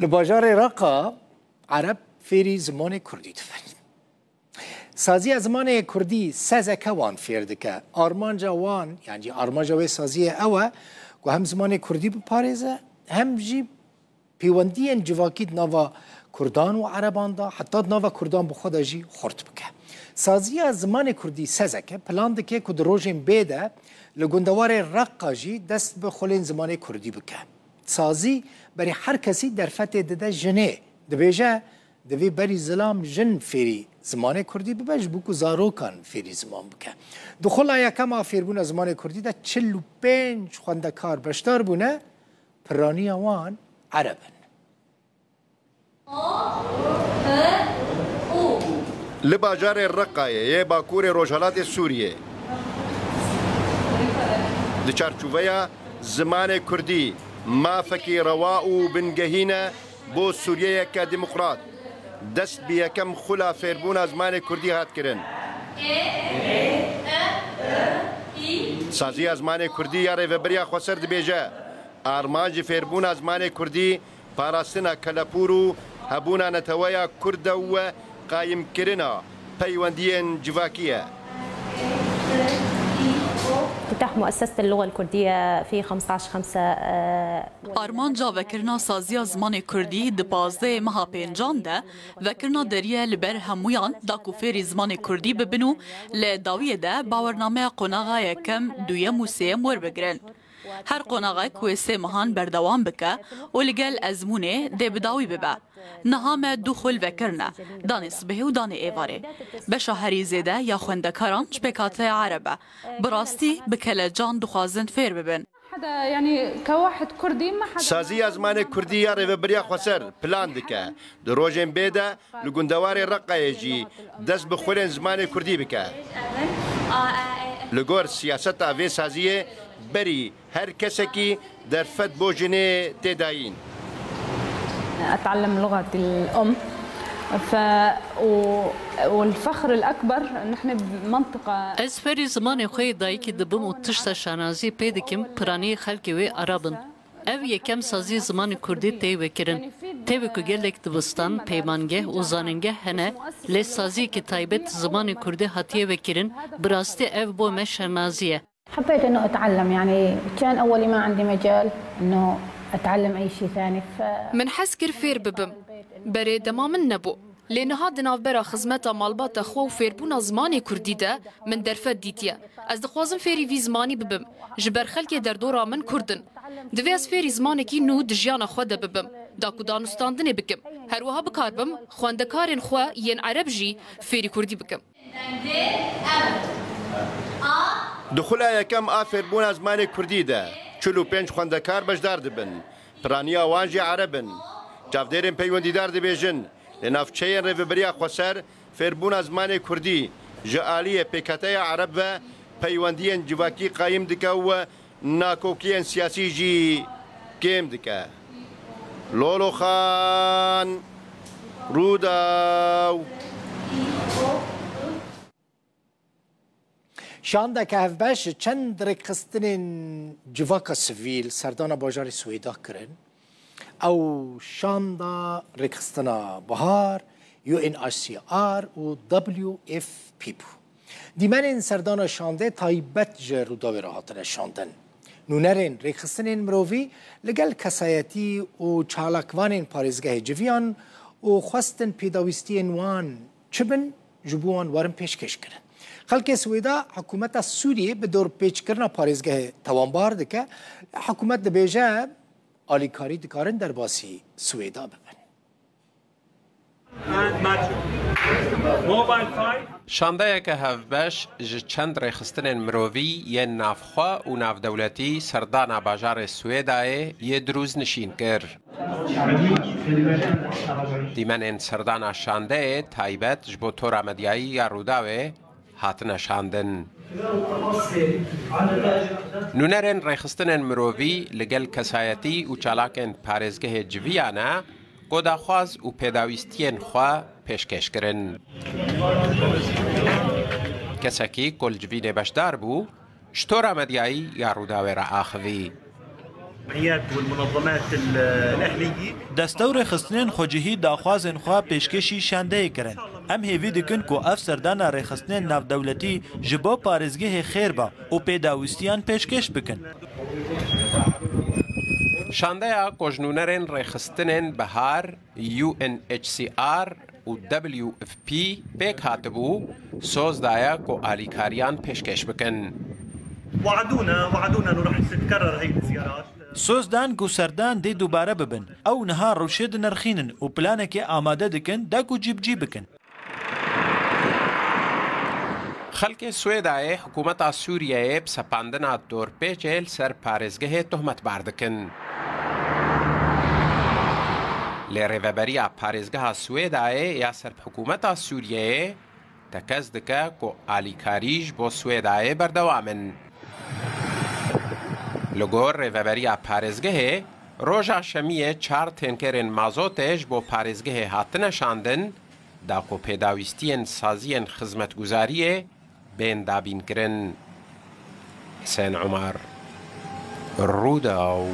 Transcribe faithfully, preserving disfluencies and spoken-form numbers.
Li bajarê Reqa Ereb fêrî zimanê kurdî dibin. Saziya zimanê kurdî sezeke wan fêr dike. Armanca wan, yan jî armanca wê saziyê ew e ku hem zimanê kurdî biparêze, hem jî pêwendiyên civakî di nava kurdan û ereban de, heta di nava kurdan bi xwe de jî xurt bike. Saziya zimanê kurdî sezeke plan dike ku di rojên bê de li gundewarê Reqa jî dest bi xulên zimanê kurdî bike. Sazî berî her kesî derfetê dide jinê. Dibêje, divê berî zilam jin fêrî zimanê kurdî bibe, ji bo ku zarokan fêrî ziman bike. Di xula yekem a fêrbûna zimanê kurdî de çil û pênc xwendekar beşdar bûne, piraniya wan ereb in. Li bajarê Reqayê yê bakurê rojhelatê Sûriyê, di çarçoveya zimanê kurdî mafekî rewa û bingehîn e bo Sûriyeyeke demokrat, dest bi yekem xula fêrbûna zimanê kurdî hat kirin. Saziya Zimanê Kurdî ya Rêveberiya Xweser dibêje, armanc ji fêrbûna zimanê kurdî parastina kelepûr û hebûna neteweya kurd e û qayîmkirina peywendiyên civakî ye. افتتاح مؤسسة اللغة الكردية في خمستعش خمسة، آه، Armanca vekirina saziya zimanê kurdî di pazdehê meha pêncan de vekirina derî ye li ber hemûyan da ku fêrî zimanê kurdî bibin û li dawiyê de bawernameya qonaxa yekem, duyem û sêyem werbigirin. Her qonaxek wê sê mehan berdewam bike û li gel ezmûnê dê bi dawî bibe. Niha me du xul vekirine, danê sibehê û danê êvarê. Beşa herî zêde ya xwendekaran ji pêkhateya ereb e. Bi rastî bi kelecan dixwazin fêr bibin. حدا يعني كواحد كردي ما حدا Saziya zimanê kurdî ya Rêveberiya Xweser plan dike di rojên bê de li gundewarê Reqayê jî dest bi xulên zimanê kurdî bike. Li gor siyaseta vê saziyê berî her kesekî derfet bo jinê tê dayîn. أتعلم لغتي الأم ف و... والفخر الأكبر نحن بمنطقة Ez fêrî zimanê xwe yê dayikî dibim û tişta şanaziyê pê dikim piraniyê xelkê wê ereb in. Ev yekem saziyê zimanê kurdî tê vekirin. Tê wê ku gelek dibistan, peymangeh û zanîngeh hene, lê saziyekî taybet zimanê kurdî hatiye vekirin, bi rastî ev bo me şanazî ye. حبيت انه اتعلم، يعني كان اولي ما عندي مجال انه اتعلم اي شيء ثاني ف Min hez kir fêr bibim. Berê dema min nebû. Lê niha di navbera xizmeta malbata xwe û fêrbûna zimanê kurdî de min derfet dîtiye. Ez dixwazim fêrî vî zimanî bibim. Ji ber xelkê derdora min kurd in. Divê ez fêrî zimanekî nû di jiyana xwe de bibim. Da ku danûstandinê bikim. Her wiha bikaribim xwendekarên xwe yên ereb jî fêrî kurdî bikim. Di xula yekem a fêrbûna zimanê kurdî de çil û pênc xwendekar beşdar dibin. Piraniya wan jî ereb in. Çavdêrên peywendîdar dibêjin, li navçeyên Rêveberiya Xweser fêrbûna zimanê kurdî ji aliyê pêkhateya ereb ve peywendiyên civakî qayîm dike û nakokiyên siyasî jî kêm dike. Lolo Xan, Rûdaw. Şandeke hevbeş ji çend rêkxistinên civaka sivîl serdana bajarê Swêda kirin. Ew şanda rêkxistina Bihar, U N H C R û W F P bû. Dîmenên serdana şandê taybet ji Rûdawê re hatine şandin. Nûnerên rêkxistinên mirovî li gel kesayetî û çalakvanên parêzgehê civiyan û xwestin pêdawîstiyên wan çi bin, ji bo wan werin pêşkêş kirin. Xelkê Swêda hikûmeta Sûriyê bi dorpêçkirina parêzgehê tawanbar dike. Hikûmet dibêje, alîkarî dikarin derbasî Swêda bibin. Şandeyeke hevbeş ji çend rêxistinên mirovî yên navxwe û navdewletî serdana bajarê Swêdayê yê Drûz nişîn kir. Dîmenên serdana şandeyê taybet ji bo tora medyayî ya Rûdawê hatine şandin. Nûnerên rêxistinên mirovî li gel kesayetî û çalakên parêzgehê civiya ne ku daxwaz û pêdawîstiyên xwe pêşkêş kirin. Kesekî ku li civînê beşdar bû, ji tora medyayî ya Rûdawê re axivî. الجمعيات والمنظمات ال- الأهلية. Deste û rêxistinên xwecihî daxwazên xwe pêşkêşî şandeyê kirin. Em hêvî dikin ku ev serdana rêxistinên navdewletî ji bo parêzgehê xêr be û pêdawîstiyan pêşkêş bikin. Şandeya ku ji nûnerên rêxistinên Bihar, U N H C R û W F P pêk hatibû, soz daye ku alîkariyan pêşkêş bikin. وعدونا، وعدونا إنه رح تتكرر هاي الزيارات. Soz dan ku serdan dê dubare bibin. Ew niha rewşê dinirxînin û planekê amade dikin da ku cîbicî bikin. Xelkê Swêdayê hikûmeta Sûriyeyê bi sepandina dorpêçê li ser parêzgehê tohmetbar dikin. Lê rêveberiya parêzgeha Swêdayê ya ser bi hikûmeta Sûriyeyê tekez dike ku alîkarî ji bo Swêdayê berdewam in. Li gor rêveberiya parêzgehê, roja şemiyê çar tenkerên mazotê ji bo parêzgehê hatine şandin, da ku pêdawîstiyên saziyên xizmetguzariyê bên dabînkirin. Husên Umar, Rûdaw.